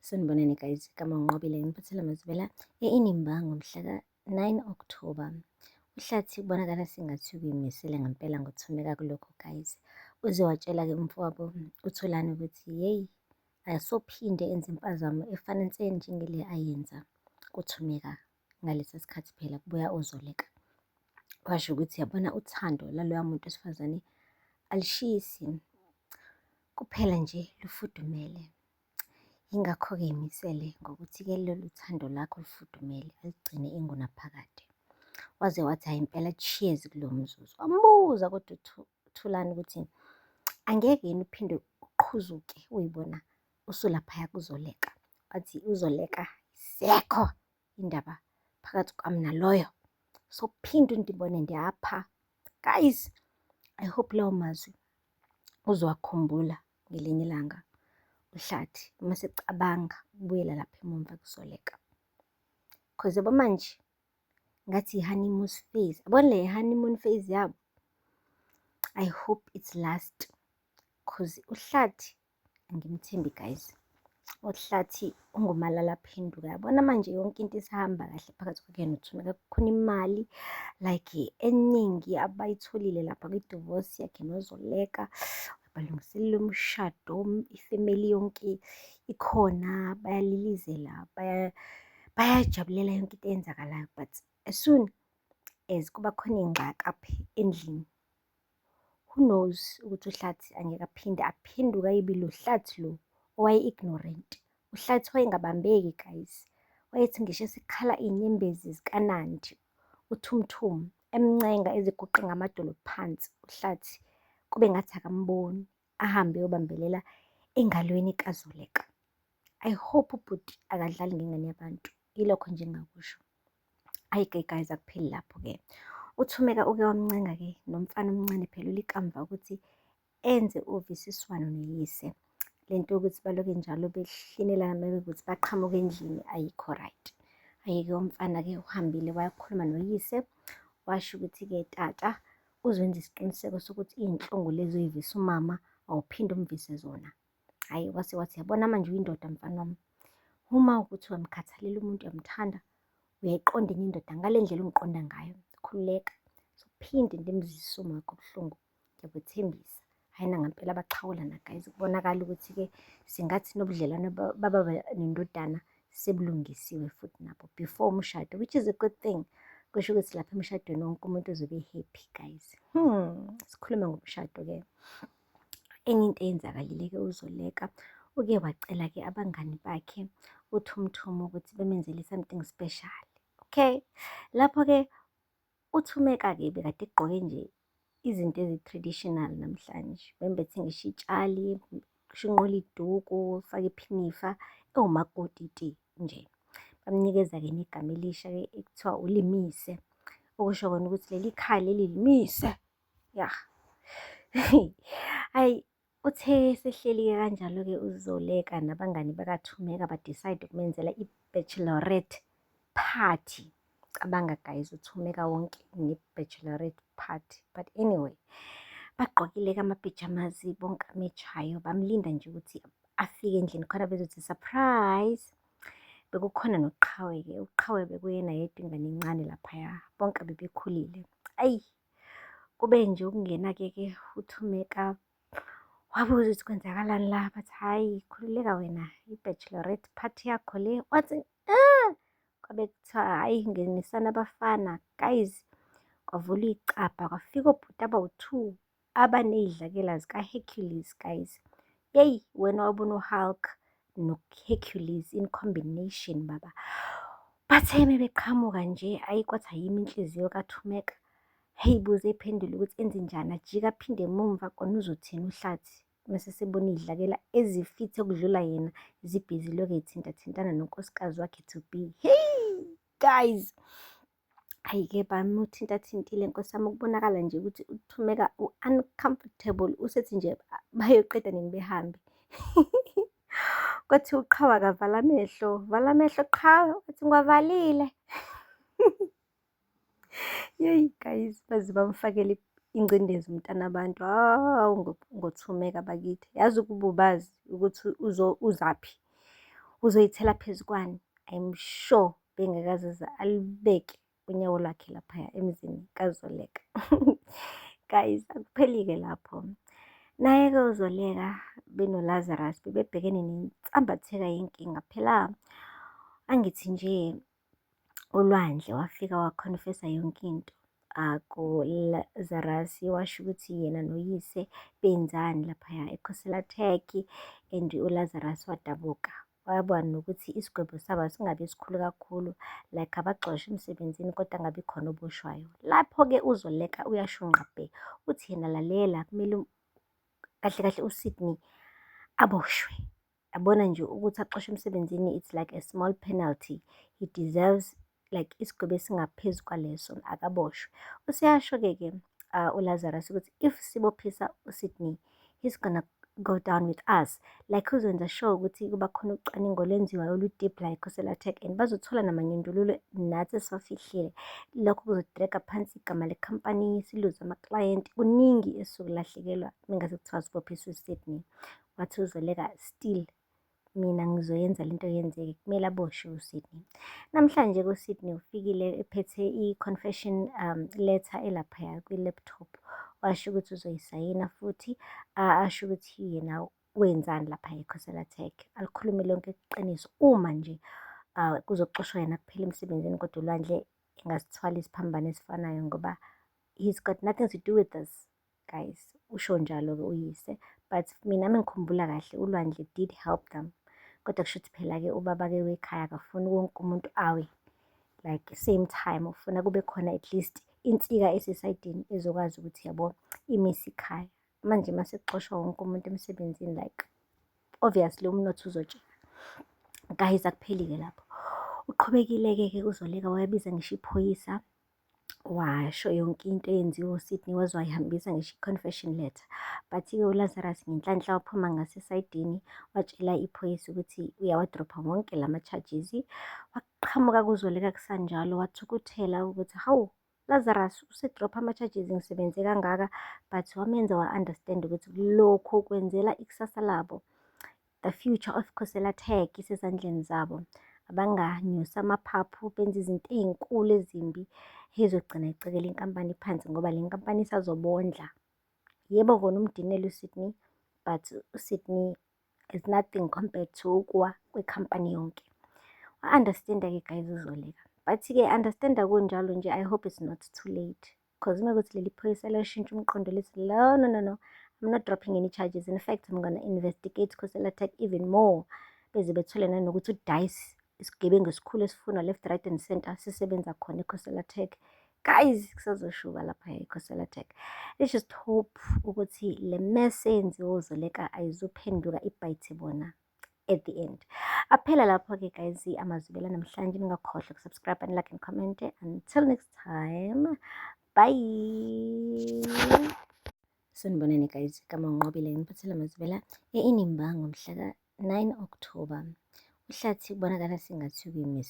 Sanibonani guys, igama uNqobile ngiphathela amazwibela e-Inimba ngomhla ka-9 October. UHlathi kubonakala sengathi uyimisele ngempela ngokuthumeka kulokho guys. Uze watshela-ke umfowabo uThulani ukuthi yeyi asophinde enze impazamo efana nse njengale ayenza kuThumeka ngalesa sikhathi phela kubuya uZoleka. Washo ukuthi yabona uthando laloya muntu wesifazane alishisi kuphela nje lufudumele. Yingakho-ke yimisele ngokuthi-ke lolu thando lakho lufudumele aligcine ingunaphakade. Waze wathi hhayi impela cheers kulowo mzuzu. Wambuza kodwa uThulani ukuthi angeke yini uphinde uqhuzuke uyibona usulaphaya kuZoleka. Wathi uZoleka sekho indaba phakathi kwami naloyo. Sophinde undibone ndiyapha. Guys, I hope lawo mazwi uzowakhumbula ngelinye ilanga uHlathi uma secabanga ukubuyela lapha emumva kuZoleka. Cause yabo manje ngathi i-honeymoon phase. Yabona le honeymoon phase yabo? I hope it's last. Cause uHlathi angimthembi guys. UHlathi ungumalala phenduka. Yabona manje yonke into isihamba kahle phakathi kwakhe noThumeka. Kukhona imali like eningi abayitholile lapha kwi-divorce yakhe noZoleka. Balungiselela umshado, ifamily yonke ikhona, bayalilizela, bayajabulela yonke into eyenzakalayo. But as soon as kuba khona iy'ngxaki apha endlini, who knows ukuthi uHlathi angeke aphinde aphenduke ayibe lo Hlathi lo owaye-ignorant. UHlathi wayengabambeki guys. Wayethi ngisho esekhala iy'nyembezi zikaNandi uThumthum emncenga eziguqe ngamadolo phansi uHlathi kube ngathi akamboni ahambe eyobambelela engalweni kaZoleka. I hope ubhuti akadlali ngengane yabantu. Yilokho nje engingakusho. Hhayi-ke guys akupheli lapho-ke. UThumeka uke wamncenga-ke nomfana omncane phela uLikamva ukuthi enze uvisiswano noyise. Le nto yokuthi baloke njalo behlinelana mebekuthi baqhamuka endlini ayikho right. Hhayi-ke umfana-ke uhambile wayakhuluma noyise washo ukuthi-ke tata uzowenza isiqiniseko sokuthi iy'nhlungu lezi oyivisa umama awuphinde umvise zona. Hhayi wase wathi yabona manje uyindoda mfana wami. Uma ukuthi uyamkhathalela umuntu uyamthanda uyayiqonda enye indoda ngale ndlela ongiqonda ngayo khululeka. Sophinde ndimzwise umakho ubuhlungu ngiyakwethembisa. Hhayi nangampela baxhawulana guys kubonakala ukuthi-ke singathi nobudlelwane bababa nendodana sebulungisiwe futhi nabo before umshado which is a good thing. Kusho ukuthi lapha emshadweni wonke umuntu uzobe happy guys. Sikhulume ngomshado-ke. Enye into eyenzakalile-ke uZoleka uke wacela-ke abangani bakhe uThumthum ukuthi bemenzele something special. Okay, lapho-ke uThumeka-ke bekade egqoke nje izinto ezi-traditional namhlanje. Wembethe ngisho itshali, shunqula iduku, fake iphinifa, ewumakoti ti nje. Bamnikeza-ke negama elisha-ke ekuthiwa uLimise, okusho kona ukuthi leli khaya leli limise. Ya. Hhayi, uthe esehleli-ke kanjalo-ke uZoleka nabangani bakaThumeka ba-decide ukumenzela i-bachelorette party. Cabanga guys, uThumeka wonke ne-bachelorette party. But anyway, bagqokile-ke ama-pyjamas bonke amechayo bamlinda nje ukuthi afike endlini khona bezothi surprise. Bekukhona noQhawe-ke, uQhawe bekuyena yedwa ingane encane laphaya, bonke bebekhulile. Ayi, kube nje ukungena-ke ke uThumeka wabuza ukuthi kwenzakalani la, bathi hhayi khululeka wena i-bachelorette party yakho le. Wathi ah! Kwabe kuthiwa hhayi ngenisana abafana guys, kwavulwa icabha kwafika obhuti abawu-two abaney'dlakela zika-Hercules guys. Yeyi wena wabona u-Hulk no-Hercules in combination baba. Bathe mebeqhamuka nje ayi kwathi ayimi inhliziyo kaThumeka. Hey buze ephendula ukuthi enze njani ajike aphinde emumva kona uzothini uHlathi mase sebona iy'dlakela ezifithe ukudlula yena zibhizi lokhu ey'thintathintana nonkosikazi wakhe to be. Hey guys! Hhayi-ke bamuthintathintile nkosi yami ukubonakala nje ukuthi uThumeka u-uncomfortable usethi nje bayoqeda nini behambe. Kwathiwa uQhawe akavala amehlo, vala amehlo Qhawe, wathi ngiwavalile. Yeyi guys, baze bamfakele ingcindezi umntanabantu. Hawu ngoThumeka bakithi. Yazi ukuba ubazi ukuthi uzaphi. Uzoyithela phezu kwani? I'm sure bengakaze alibeke unyawo lwakhe laphaya emzini kaZoleka. Guys, akupheli-ke lapho. Naye-ke uZoleka benoLazarus bebebhekene nensambatheka yenkinga. Phela angithi nje uLwandle wafika wakhonfesa yonke into kuLazarus, washo ukuthi yena noyise benzani laphaya eKhosela Tech, and uLazarus wadabuka. Wabona nokuthi isigwebo sabo singabi sikhulu kakhulu, like abaxoshwe emsebenzini kodwa angabi khona oboshwayo. Lapho-ke uZoleka uyashunqa bhe, uthi yena lalela, kumele kahle kahle uSydney aboshwe. Yabona nje ukuthi axoshwe emsebenzini, it's like a small penalty. He deserves like isigwebo esingaphezu kwaleso, akaboshwe. Useyasho-ke ke uLazarus ukuthi if sibophisa uSydney, he's gonna go down with us. Like uzenza sure ukuthi kuba khona ucwaningo olwenziwayo olu-deep la eKhosela Tech and bazothola namanyundululu nathi esiwafihlile. Lokho kuzodraga phansi igama lekhampani, siluze ama-client, kuningi esizokulahlekelwa mengase kuthiwa sibophise uSydney. Wathi uZoleka still mina ngizoyenza lento yenzeke, kumele aboshwe uSydney. Namhlanje-ke uSydney ufikile ephethe i-confession letter elaphaya kwi-laptop. Washo ukuthi uzoyisayina futhi asho ukuthi yena wenzani lapha eKhosela Tech. Alikhulume lonke iqiniso uma nje kuzoxoshwa yena kuphela emsebenzini kodwa uLwandle engasithwali isiphambano esifanayo ngoba he's got nothing to do with this, guys. Usho njalo-ke uyise. But mina mengikhumbula kahle uLwandle did help them. Kodwa kusho ukuthi phela-ke ubaba-ke wekhaya akafuni wonke umuntu awe like same time, ufuna kube khona at least insika esesayidini ezokwazi ukuthi yabo imise ikhaya. Manje mase kuxoshwa wonke umuntu emsebenzini, like obviously umnotho uzotsheka. Guys, akupheli-ke lapho. Uqhubekile-ke ke uZoleka wabiza ngisho iphoyisa, washo yonke into eyenziwe uSydney, waze wayihambisa ngisho i-confession letter. But-ke uLazarus ngenhlanhla waphuma ngasesayidini, watshela iphoyisa ukuthi uyawadropha wonke lama-charges. Waqhamuka kuZoleka kusanjalo, wathukuthela ukuthi hawu Lazarus usedropha ama-charges ngisebenze kangaka, but wamenza wa-understand ukuthi lokhu kwenzela ikusasa labo. The future of Khosela Tech isezandleni zabo. Abanganyusi amaphaphu benze izinto ey'nkulu ezimbi ezogcina icekela inkampani phansi ngoba le nkampani isazobondla. Yebo kona umdinela uSydney, but uSydney is nothing compared to ukuwa kwekhampani yonke. Wa-understand-a-ke guys uZoleka. But-ke understand-a kunjalo nje, I hope it's not too late. Because uma kuwukuthi leli phoyisa liyashintsha umqondo lithi no, no, no, no, I'm not dropping any charges. In fact, I'm gonna investigate Khosela Tech even more. Beze bethole nanokuthi uDice, isigebengu esikhulu esifunwa left, right and center, sisebenza khona eKhosela Tech. Guys, kusazoshuba lapha eKhosela Tech. Let's just hope ukuthi le mess eyenziwe uZoleka ayizuphenduka ibhayithe bona at the end. Aphela lapho-ke guys amazwibela namhlanje. Ningakhohlwa ukusubscribe and like and comment. Until next time, bye. Sanibonani guys, igama uNqobile, ngiphathele amazwibela e-Inimba ngomhla ka-9 October. Uhlathi kubonakala sengathi uyimise